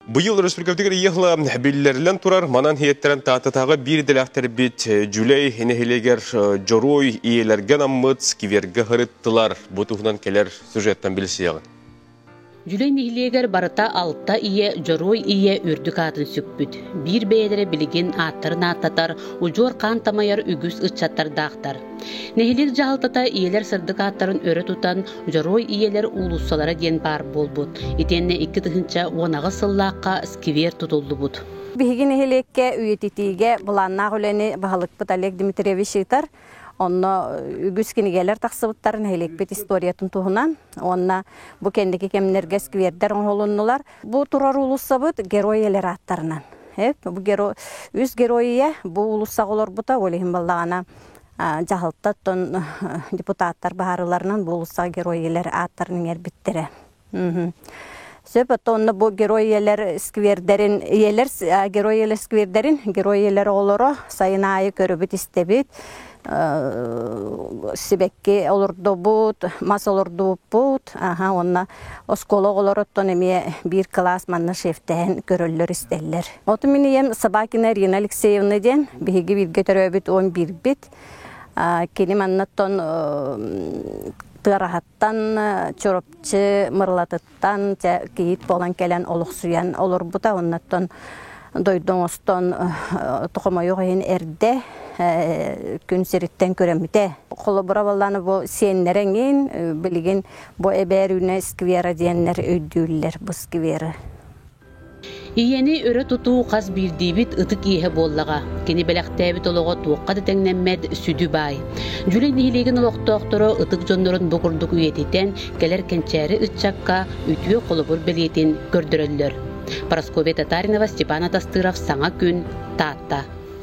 Быйыл республикабытыгар ыйыахла биллэрилэн турар манан иһиэттэрэн Тааттатааҕы биир идэлээхтэрбит Дьүлэй нэһилиэгэр Дьоруой ийэлэргэ анаммыт сквергэ сырыттылар. Бу туһунан кэлэр сюжеттан билсиэҕин. Дьүлэй нэһилиэгэр барыта алта ийэ Дьоруой ийэ үрдүк аатын сүкпүт. Биир бэйэлэрэ билигин ааттарын ааттатар, удьуор хаан тамайар үгүс ыччаттардаахтар. Нэһилиэк дьаһалтата ийэлэр сырдык ааттарын өрө тутан, Дьоруой ийэлэр уулуссалара диэн баар буолбут. Итиэннэ 2018 сыллаахха сквер тутуллубут. Биһиги нэһилиэккэ үйэтитиигэ былааннаах үлэни баһылыкпыт Олег Дмитриевич ыытар. Онно үгүс кинигэлэр тахсыбыттар нэһилиэкпит историятын туһунан. Уонна бу кэнники кэмнэргэ сквердэр оҥоһулуннулар. Бу турар уулуссабыт герой ийэлэр ааттарынан. Бу герой, үс герой ийэ бу уулуссаҕа олорбута, ол иһин баллаҕана дьаһалтаттан депутаттар баһаарыларынан бу уулуссаҕа герой ийэлэр ааттарын иҥэрбиттэрэ. Сөп, оттон онно бу герой ийэлэр сквердэрин, ийэлэр герой ийэлэр сквердэрин, герой ийэлэр оҕолоро сайын аайы көрөбүт-истэбит, сибэкки олордубут, мас олордубуппут, аха, уонна оскуола оҕолороттон эмиэ биир кылаас манна шефтэһэн көрөллөр-истэллэр. Оту мин ийэм Собакина Ирина Алексеевна диэн, биһиги бииргэ төрөөбүт 11-бит. Кини маннаттан Тыараһаттан, Чурапчы Мырылатыттан кийиит буолан кэлэн олохсуйан олорбута. Оннуттан дойду оҥостон хомойуох иһин эрдэ күн сириттэн күрэммитэ. Холобура буоллаана бу сиэннэрэ эҥин билигин бу эбээр үүнэ сквера диэннэр өйдүүллэр бу скверы. Ийэни өрө тутуу хас биирдиибит ытык иэһэ буоллаҕа. Кини бэлэхтээбит олоҕо туохха да тэҥнэммэт сүдү баай. Дьүлэй нэһилиэгин олохтоохторо ытык дьоннорун бу курдук үйэтитэн, кэлэр кэнчээри ыччакка үтүө холобур бэлиэтин көрдөрөллөр. Парасковья Татаринова, Степан Атастыров, Саҥа күн, Таатта.